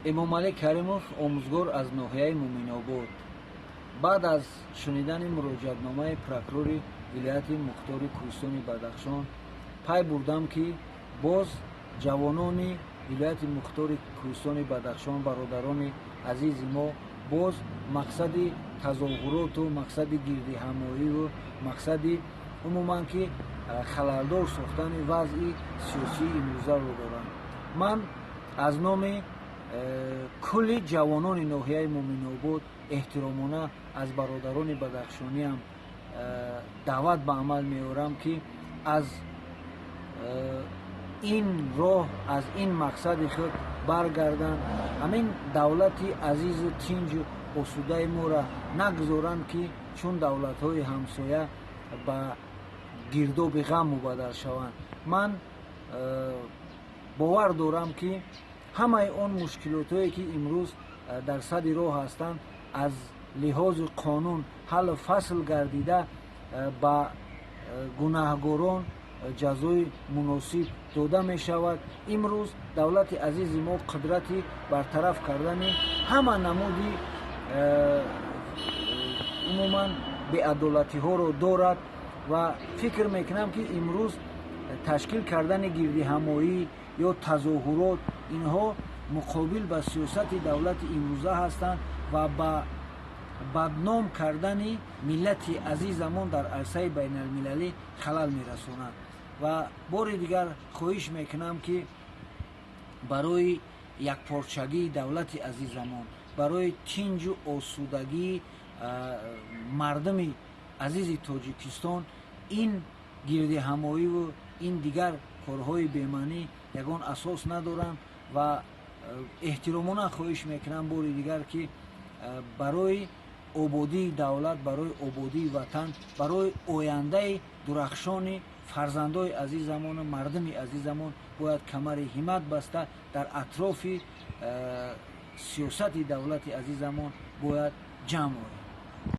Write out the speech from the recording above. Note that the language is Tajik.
Эмомалӣ Каримов, омӯзгор аз ноҳияи Муъминобод. Баъд аз шунидани муроҷиатномаи прокурори вилояти мухтори Кӯҳистони Бадахшон пай бурдам, ки боз ҷавонони вилояти мухтори Кӯҳистони Бадахшон, бародарони азизи мо, боз мақсади тазоҳуроту мақсади гирдиҳамоию мақсади умуман ки халалдор сохтани вазъи сиёсии имрӯзаро доранд. Ман аз номи кулли ҷавонони ноҳияи Муъминобод эҳтиромона аз бародарони бадахшониам даъват ба амал меорам, ки аз ин роҳ, аз ин мақсади худ баргарданд, ҳамин давлати азизу тинҷу осудаи моро нагузоранд, ки чун давлатҳои ҳамсоя ба гирдоби ғам мубаддал шаванд. Ман бовар дорам, ки ҳамаи он мушкилотҳое, ки имрӯз дар сади роҳ ҳастанд, аз лиҳози қонун ҳаллу фасл гардида, ба гунаҳгорон ҷазои муносиб дода мешавад. Имрӯз давлати азизи мо қудрати бартараф кардани ҳама намуди умуман беадолатиҳоро дорад ва фикр мекунам, ки имрӯз ташкил кардани гирдиҳамоӣ ё тазоҳурот, инҳо муқобил ба сиёсати давлати имрӯза ҳастанд ва ба бадном кардани миллати азизамон дар арсаи байналмилалӣ халал мерасонанд. Ва бори дигар хоҳиш мекунам, ки барои якпорчагии давлати азизамон, барои тинҷу осудагии мардуми азизи Тоҷикистон ин гирдиҳамоиву ин дигар корҳои бемаънӣ ягон асос надоранд. Ва эҳтиромона хоҳиш мекунам бори дигар, ки барои ободии давлат, барои ободии ватан, барои ояндаи дурахшони фарзандои азизамону мардуми азизамон бояд камари ҳиммат баста, дар атрофи сиёсати давлати азизамон бояд ҷамъ оем.